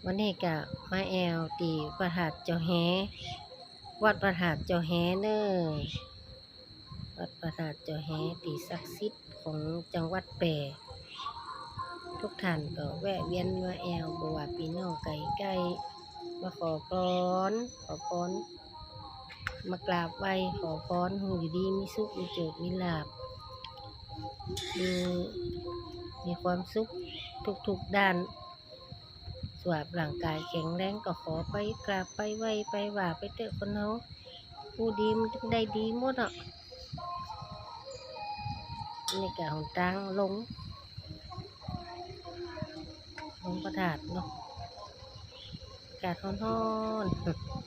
ວັນນີ້ກະມາແອວທີ່ພະທາດເຈົ້າແຮ ວັດພະທາດເຈົ້າແຮເດີ ວັດພະທາດເຈົ້າແຮທີ່ສັກສິດຂອງຈັງຫວັດແປ. ທຸກທ່ານກໍແວະວຽນມາແອວ ບໍ່ວ່າພີ່ນ້ອງໃກ້ໆ ມາຂໍພອນ ຂໍພອນ ມາກາບໄຫວ້ຂໍພອນ ໃຫ້ຢູ່ດີມີສຸກ ມີໂຊກມີລາບ ມີ ມີຄວາມສຸກທຸກໆດ້ານ ສຸຂະພາບຮ່າງກາຍແຂງແຮງ ກໍຂໍໄປກາບໄປໄຫວ້ໄປວ່າໄປເທີະ ຄົນເຮົາ ຜູ້ດີມັນຈຶ່ງໄດ້ດີໝົດເນາະ. ນີ້ກະຫົນທາງລົງ ລົງພະທາດເນາະ ອາກາດຮ້ອນໆ.